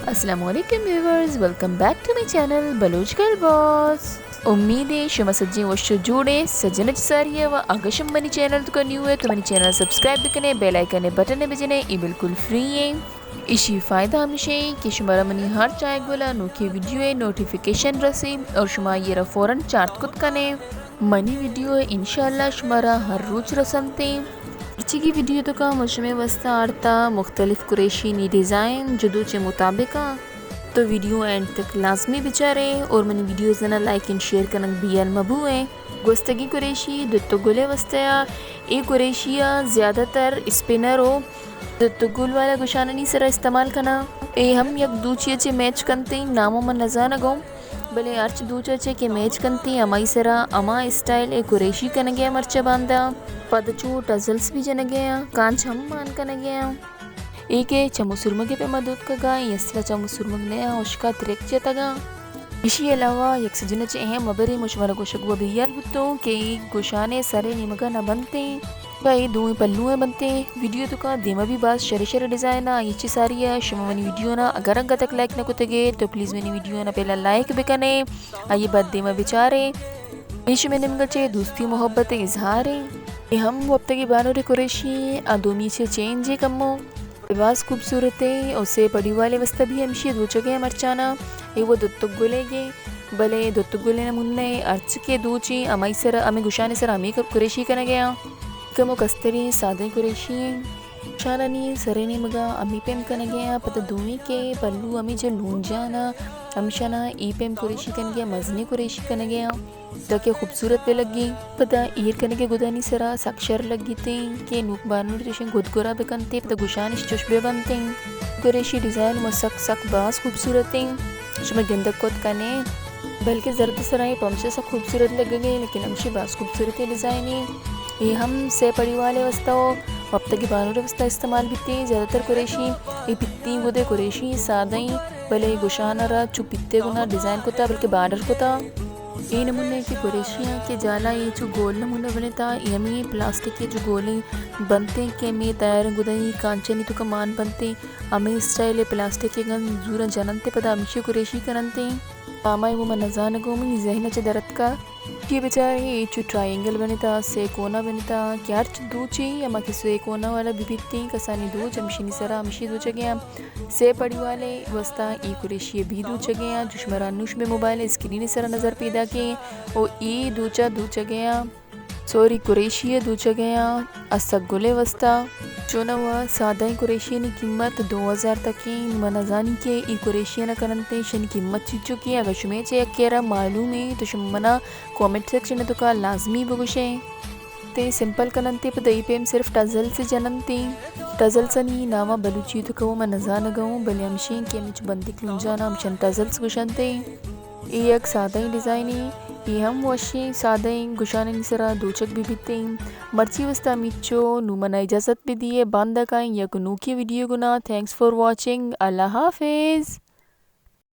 السلام علیکم viewers, welcome back to my channel Baloch girl boss. امید ہے شما سجیں وش و جوڑ ایں۔ سجن چہ ساری ءَ و اگاں شما منی چینل توکا نیو اے تو منی چینل سبسکرائب بکنے، بیل آئیکن بٹن بجنے، اے بالکل فری ایں۔ ایشی فائدہ ہمیش ایں کہ شمارا منی ہر چاہے گولا نوکیں ویڈیو اے نوٹیفیکیشن رسی اور شما آئی را فوراً چارت کت کنے۔ منی ویڈیو انشاءاللہ شمارا ہر روچ رسنتیں۔ مرچیگی ویڈیو توکا من شمے واسطہ آرتا مختلف قریشی نی ڈیزائن جدو چے مطابق آں۔ تو ویڈیو اینڈ تک لازمی بچارے اور منی ویڈیوزانا لائک اینڈ شیئر کنگ بیال مبوئے۔ گوستگی قریشی دوتک گلے واسطہ آ۔ اے قریشی آ زیادہ تر اسپنر و دوتک گل والا گشانانی سرا استعمال کناں۔ اے ہم یک دوچی چے میچ کنتیں، نام من نزانگوں۔ بلے ہرچ دوچ ءَ چہ کہ میچ کنت ایں، ہمائی سرا ہما اسٹائل ءِ قریشی کنگ ءَ مرچی باندا۔ پد چو ٹزلز بھی جنگ ءَ آں، کانچ ہم مان کنگ ءَ آں۔ اے کہ چم و سرمگ ءِ پیما دوتکگا، اے اصل ءَ چم و سرمگ نیا، ہشکا ترک جتگا۔ ایشی علاوہ یک سجن ءَ چہ اہم ہبرے من شمارا گوشگ و بیال بوتوں کہ اے گشان ءِ سر ءِ نیمگا نہ بنت ایں۔ اے دوئیں پلو ءَ بنت ایں۔ ویڈیو توکا دیما بھی باز شرے شرے ڈیزائن آں، آئی چہ ساری ءَ شما منی ویڈیو نا اگر انگت تک لائک نہ کتگے تو پلیز منی ویڈیو نا پہلا لائک بکنے، آئی بعد دیما بچارے۔ اے شمے نیمگا چے دوستی محبت ءِ اظہار ایں۔ اے ہم وپتگی بانور قریشی ایں، آ دومی چے چینج ایں کمو۔ باز خوبصورت ایں اور سے پڑی والے واسطہ بھی ہمشی دوچگے مرچانا۔ اے وہ دوتک گلے گے، بلے دوتک گلے نمونے ہرچ کے دوچی ہمائی سر، ہمیں گشانے سر ہمیں قریشی کنگے آں۔ کمو کستری سادہ قریشی ایں۔ شانانی سرے نیمگا ہمیں پیم کنگے آں، پتہ دومی کے پلو ہمیں جو لونجانا، ہمشانا ای پیم قریشی کنگے آں، مزنی قریشی کنگے آں۔ تاکہ خوبصورت بہ لگی۔ پدا ایر کنگے گدانی سرا سک شر لگیتیں کہ نوک بانور ریشیں گد گرا بکنتیں، پدا گشانش چش بہ بنتیں۔ قریشی ڈیزائن ما سک سک باز خوبصورتیں۔ شما گندگ کت کنے، بلکہ زرد سرائیں پمچے سک خوبصورت لگگیں، لیکن ہمشی باز خوبصورتیں ڈیزائنیں۔ اے ہم سے پڑی والے واسطہ و وپتگی بانور واسطہ استعمال بیتیں۔ زیادہ تر قریشی اے پتی گدے قریشی سادہ ایں، بلے گشان را چو پتے گنا ڈیزائن کتا، بلکہ بارڈر کتا۔ اے نمونے کہ قریشیاں کہ جالا اے چو گول نمونہ بنتا، اے ہمیں پلاسٹک کے جو گولیں بنتے کہ ہمیں تیار گدائی کانچنی توکا مان بنتے، ہمیں اسٹائل پلاسٹک کے گن زورا جننتے پدا ہمشی قریشی کننتے۔ ہمائی وہ من نزانگو منی ذہن چہ درتکا۔ کہ بچارے اے چو ٹرائنگل بنتا، سے کونا بنتا، کہ ہرچ دوچی ہما کہ سے کونا والا ببیتیں، کسانی دوچ ہمشینی سرا ہمشی دوچگے آں۔ سے پڑی والے واسطہ ای قریشی بی دوچگے آں، جو شمارا نوش بے موبائل اسکرین سرا نظر پیدا کے، او ای دوچا دوچگے آں، سوری قریشی دوچگے آں، اسک گلے واسطہ۔ چوناوا سادہ قریشی نی قیمت دو ہزار تکیں، من نزانی کہ ای قریشی نہ کننتے شنی قیمت چیچو کی، اگر شمے چے یکے را معلوم ہے تو شما منا کمنٹ سیکشن توکا لازمی بگوشے۔ تے سمپل کننتے پدا ای پیم صرف ٹزلز جننتے۔ ٹزلزانی ناما بلوچی توکا وہ من نزانگا اوں، بلے ہمشیں کہ ہمیں چو بندیک لونجانا ہمشن ٹزلز گوشنتے۔ اے یک سادہ ڈیزائنے، اے ہم وشیں سادہ گشانانی سرا دوچگ بہ بیتیں۔ مرچی واسطہ ہمیچو، نوں منا اجازت بدیے، باندا کائیں یک نوکی ویڈیو گنا۔ Thanks for watching، اللہ حافظ۔